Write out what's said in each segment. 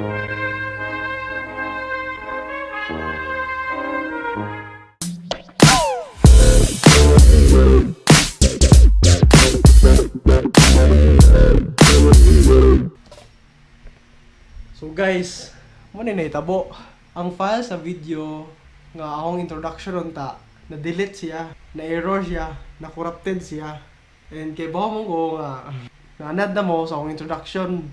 So guys, mo ni nahitabo. Ang file sa video nga akong introduction unta, na-delete siya, na-error siya, na-corrupted siya. And kay bawo mo ko nga naanad na mo sa akong introduction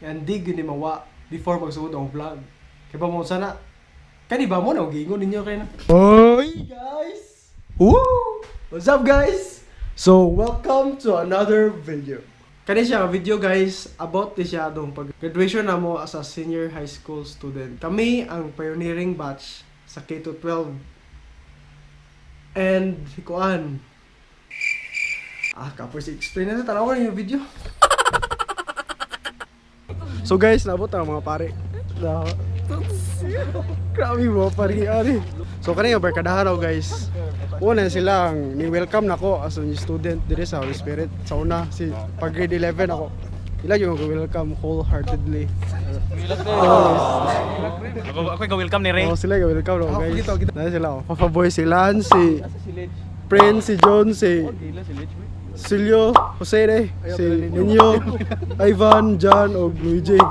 and di gyud ni mawa before magsugod ang vlog. Kay ba mo sana kani ba mo na giingon ninyo kay na. Oy guys! Woo! What's up, guys? So welcome to another video. Kani siya nga video, guys, about ni siya dong pag graduation na mo as a senior high school student. Kami ang pioneering batch sa K-12. And kuan. Ah, kapoy si explain na sa tanaw yung video. So guys, nabot ang mga pare. Na grabe mo pare ari. So kani nga barkadahan ako, guys. Una sila ang ni-welcome nako as a new student dire sa Holy Spirit. Sa una si pag grade 11 ako. Ila yung welcome wholeheartedly. Ako ako welcome ni Ray. Oh, sila yung welcome no, guys. Na sila oh. Papa boy si Lance, si Prince, si John, si Silio, Jose de, si Nino, Ivan, John, o Luigi.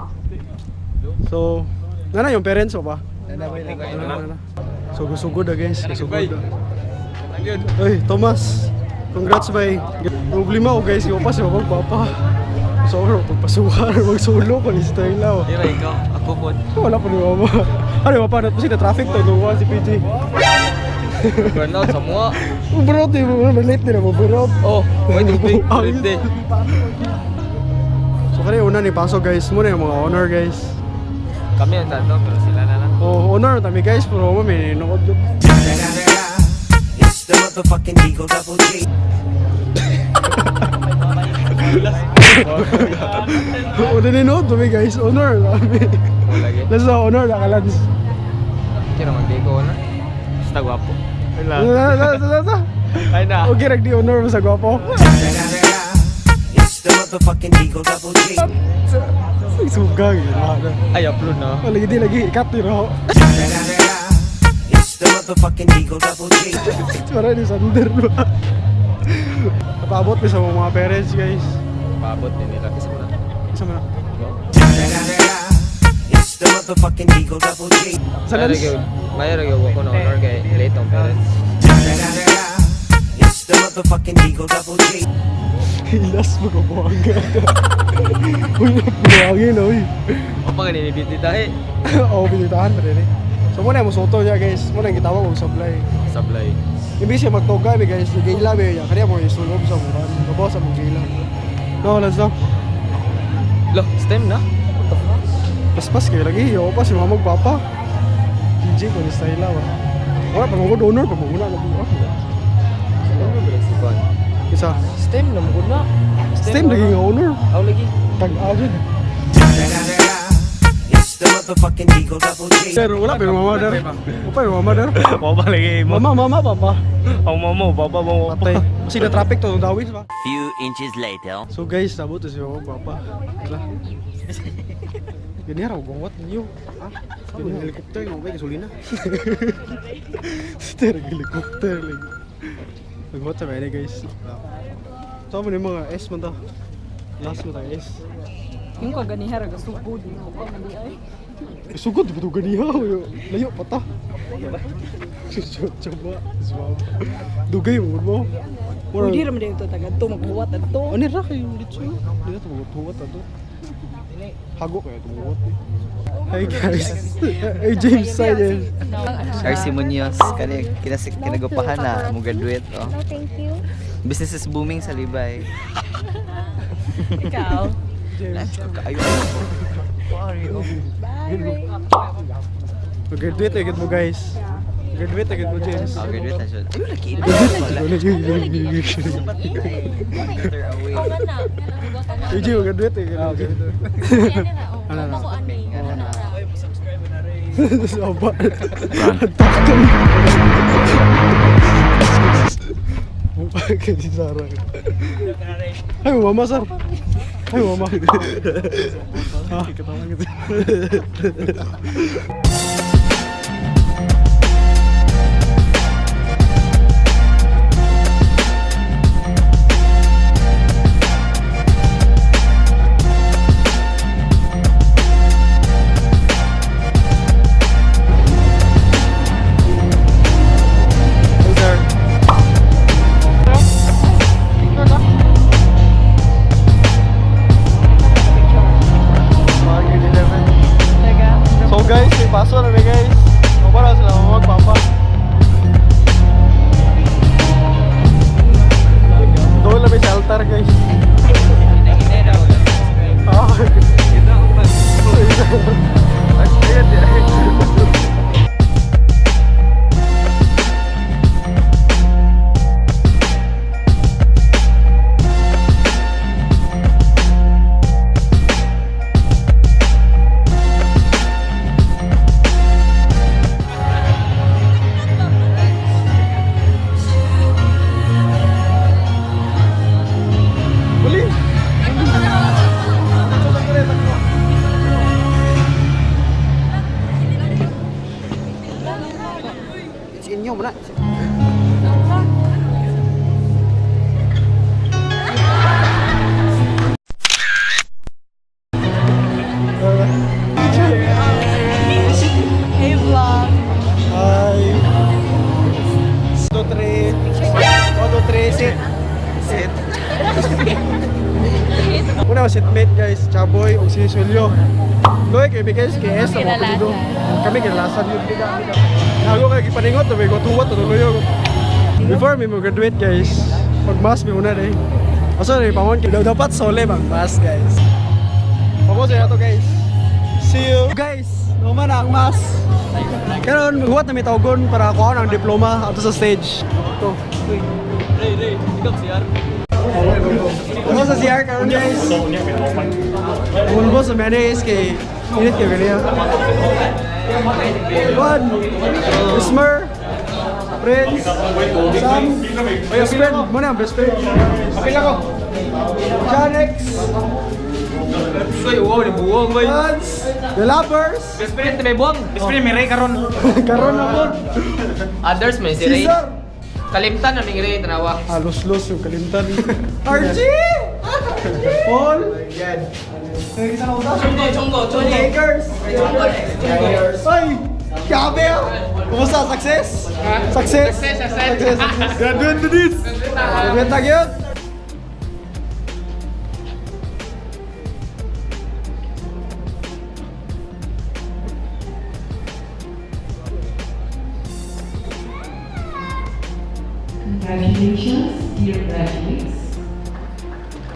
So, nana yung parents mo ba? Nana, nana. So, gusugod na, guys. Gusugod na. Ay, Thomas. Congrats, bay. Problema ko, guys, yung pa si mama papa. So, pagpasukan, magsulo ko ni style lang. Ira ikaw, ako po. Wala pa ni mama. Ano ba pa? Kasi na traffic to, duwa si PG. Burnout sa mua. Ubrot eh, late nila, ubrot. Oh, wait tubig, birthday. So kani una ni paso, guys, muna yung mga honor, guys. Kami ang tatlo, pero sila na lang. Oh, honor tami, guys, pero mo may ninood yun. It's the motherfucking Eagle Double G. Una ninood tami, guys, honor tami. Wala lagi. Let's go, honor na kalans. Kira magdi ko na. Basta gwapo. La la la la. Ay na. Okay, rag di honor mo sa gwapo. It's the motherfucking Eagle Double G. Sugang yun. Ay, upload na. Oh, lagi di lagi ikat ni ro. It's the motherfucking Eagle Double G. Para ni Sander ba. Napaabot mi sa mga parents, guys. Paabot din nila kasi mo na. Isa mo na. It's the motherfucking Eagle Double G. Sa lens. Mayo gyud ako na honor kay late ang parents. It's the motherfucking Eagle Double G. Hilas mo ka buhangin. Uy, buhangin uy. O pa gani ni tahi. Oo, pinitahan pa rin eh. So muna yung musoto niya, guys. Muna yung gitawag og sablay. Sablay. Imbis siya magtoga mi, guys, nagaila mi niya. Kaniya mo isulob sa muran. Gabaw sa mong gila. No, let's go. Lo, stem na. What the fuck? Paspas kayo lagi. Yo pa si mama ug papa. DJ ko ni style ba. Wala pa mo donor pa mo na lagi. Ah, Ano ba si Kwan? isa. Stem na mo na. Stem lagi nga honor. Aw lagi. Tag-agad. It's the motherfucking Eagle Double G. Sir, wala pa yung mama der. Wala pa yung mama der. Mo ba lagi mo? Mama, mama, papa. Ang mama, papa mo. Patay. Kasi na traffic to, dawis ba? Few inches later. So guys, nabot si mama ug papa. Tara. Ganyan raw, gawat ninyo. Ha? Ganyan helicopter, yung may gasolina. Sir, helicopter lagi. Nagwat sa mere, guys. So, mo yung mga S man to. Last mo tayo S. Yung kaganiha ra gasugod ko pa man di ay. Sugod ba ito ganiha? Layo pa ta. Coba, coba. Dugay mo mo. Pwede ra man dito taga to magbuhat adto. Ano ra kayo dito? Dito to magbuhat ato. Hago kayo tumuwat eh. Hey guys. Hey James, hi James. RC Munoz, kani kinasik kinagupahan na mo graduate oh. No, thank you. Business is booming sa Libay. Ikaw. James. Kayo. Bye, Ray. Mag-graduate agad mo, guys. Graduate agad mo, James. Oh, graduate na siya. Ayun lagi. Graduate. Meter away. Oh, na. AJ, mag-graduate agad mo, James. Ano na? Ako ani. Ano na? Saba. Antok kami. Kay si Sarah. Ay, mama, sir. Ay, mama. Hey, sir. Mga grade 11. So guys, may paso na may guys. O para sila magpapa. Doon na may shelter guys. Ah. Uli! It's inyo mo na. Hey vlog. Hi. 1, 2, 3. 1, 2, 3, sit. Sit. Una, sitmate guys, Chaboy o si Sulyo. Goy, kay guys, kay S, ang mga apelyido. Kami kinalasan yun. Nago kay gipaningot, may gotuwat, tuloy. Before mi mo graduate guys, pag-mass mi una day. Asa rin, pamon, dapat sole mag-mass guys. Pamon sa to guys. See you. Guys, naman ang mass. Karon maghuwat na may tawgon para ako ang diploma ato sa stage. Ito. Ray, Ray, ikaw CR. Ako sa CR karon guys. Ulbo sa mayonnaise kay init kay ganyan. One, Ismer, Prince, Sam, best friend, muna ang best friend. Kapila ko. Janex, Uy, wow, ni buwang boy. Hans, The Lovers, Best friend may buwang. Best friend, may Ray karon. karon na po, Others may si Ray. Caesar. Kalimtan na ming Ray tanawa. Halos-los yung kalimtan. RG! Paul! Chonggo, chonggo. Lakers! Ay! Grabe ah! Kumusta? Success? Success? Success, success. Success! Graduate to this! Graduate na yun! Congratulations, dear graduates.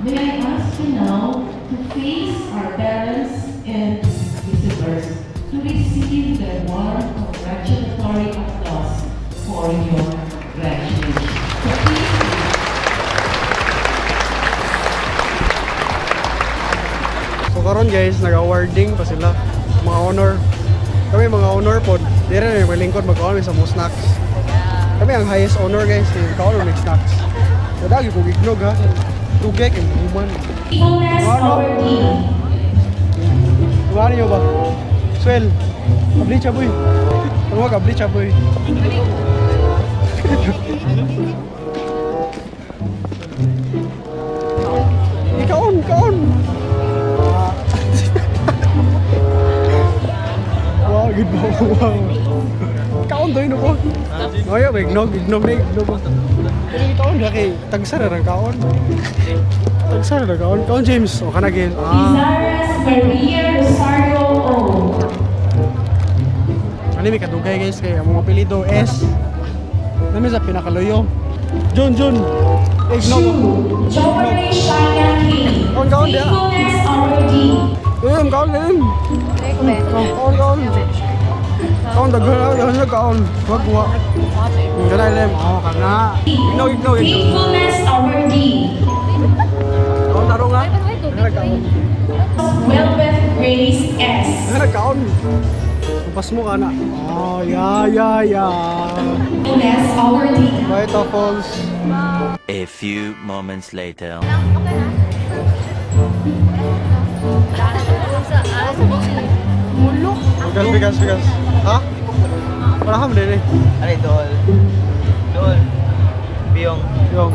May I ask you now to face our parents and visitors to receive their warm congratulatory applause for your graduation. So please. So karon guys, nag-awarding pa sila. Mga honor. Kami mga honor po. Di rin may lingkod mag-honor sa mga snacks. Kami ang highest honor guys. Yung kaon may snacks. Kadagi ko gignog ha. Tugay kay human. Faithfulness Ano? awardee. Tuwa niyo ba? Swel. Abli chaboy. Tawag abli chaboy. Ikaon, kaon. Wow, good ba? Wow. Kaon doy no ko. Oy, ignog, ignog na ignog. Pero kaon ra kay tagsara ra kaon. Tagsara ra kaon. Kaon James, o kana James. Ah. Izares Maria Rosario O. Ano may kadugay guys kay among apelyido S. Nami sa pinakaluyo. Jun Jun. Ignog. Two, Jomaray Shina K. Kaon kaon dia. Faithfulness awardee. Kaon kaon kaon. Kaon kaon. Kaon daghan daghan na kaon. Wag wa. Kana lem. Oh kana. Ignog ignog ignog. Faithfulness awardee. Kaon tarong ha. Kana kaon. Welbeth Grace S. Kana kaon. Pas mo kana. Oh, ya ya ya. Faithfulness awardee. Bye Toffles. A few moments later. Okay na? Bigas, bigas, bigas. Ha? Wala ka mo din eh. Ano dool? Dool. Biyong. Yung.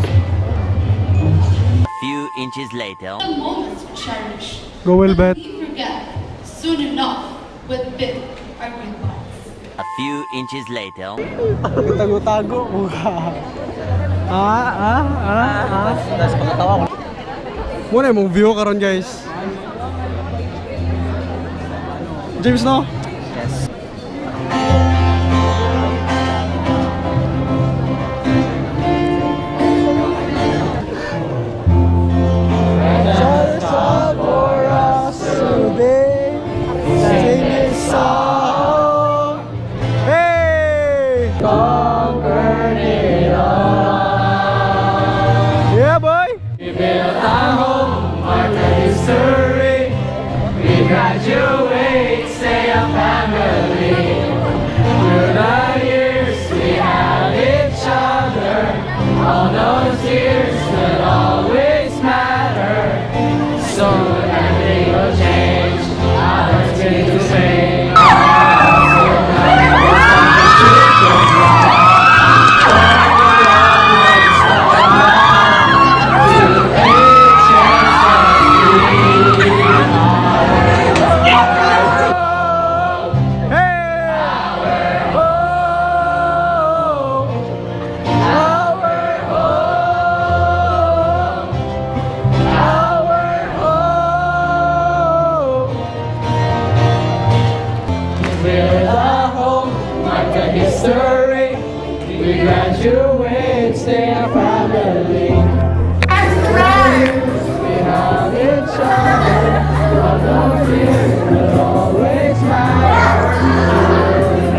Few inches later. The moments we cherish. Go well, Bet. We forget soon enough with bid our goodbyes. A few inches later. Tago-tago mo ka. Ah, ah, ah, ah. Tapos pagkatawa ko. Muna yung view karon guys. James no? Yes. Just for us today, sing this song. Hey! Conquered it all. Yeah, boy! We built our home, our history. We graduate, say a family. Through the years, we have each other. All those years will always matter. So everything will change. Others need to say. Build our home, mark a history. We graduate, stay a family. We have each other, all those years will always matter.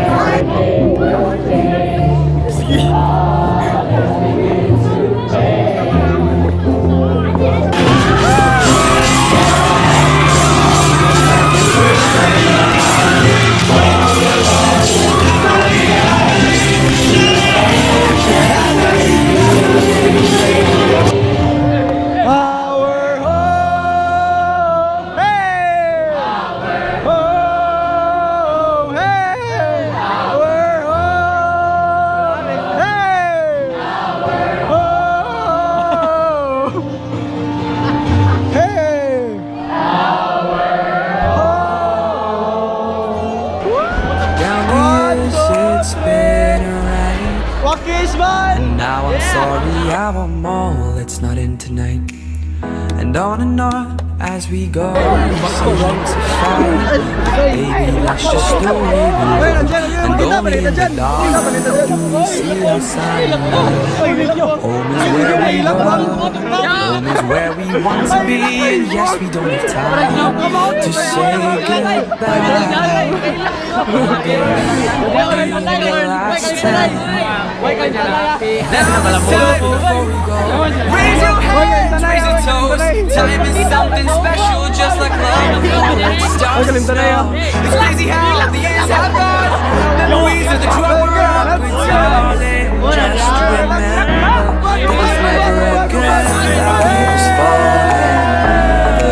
Everything will change. Others begin to change. Our home, hey! Our home, hey! Our home, hey! Our home, hey! Down the years, it's been a ride. Wakis man! Now I'm sorry, I want more. Let's not end tonight. And on as we go. Seasons of fire. Baby, that's just the way we roll. And only in the dark do we see the sunlight. Home is where we love. Home is where we want to be. And yes, we don't have time to say goodbye. Baby, the last time. Time before we go. Raise your hands, raise a toast. Time is something special, just like love. Stars and snow. It's crazy how the years have gone. Memories of the drug we're on, but darling, just remember, there's never a goodbye. It's falling.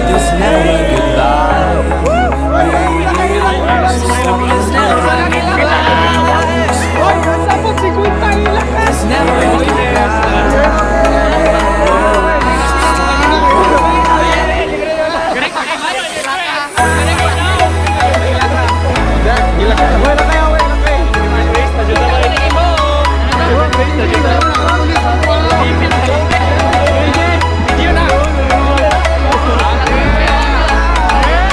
There's never a goodbye. There's never a goodbye. There's never a goodbye. Bye bye.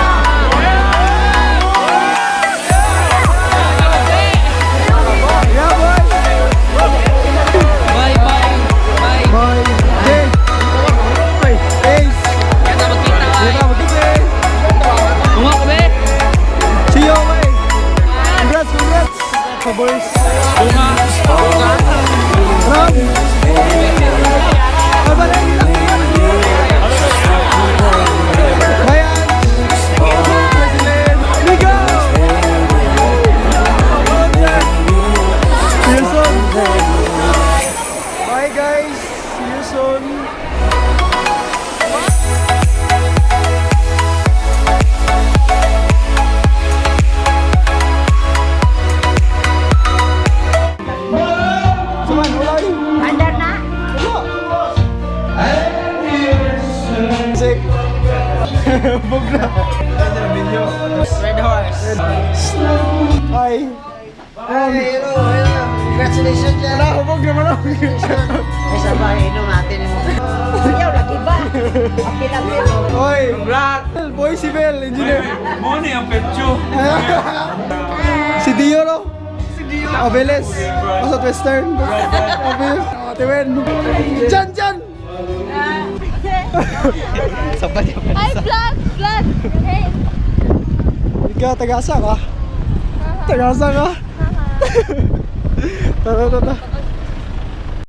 Bye. Bye! Jay! Ace! Kita magkita ay. Kita magkita! Tunga ko be. See you, okay? Congrats, congrats! Sa boys! Tunga. Ram! Bye-bye! Bayan! President! Nico! See you soon! Bye guys! See you soon! Gawas. Hi. Hey, hello, hello. Congratulations, Jan. Wala, hubog naman ako. Ay, sabay, inom natin. Ayaw lagi ba? Apil-apil. Oy! Boy civil engineer. Mo ni ang petyo. Si Dio, no? Si Dio. Abeles. Pasot Western. Abeles. Ate Wen. Jan, Jan! Sabay yung Hi, vlog! Vlog! Hey! Ikaw, tagasa ka? Tagasa ka? Tara, tara.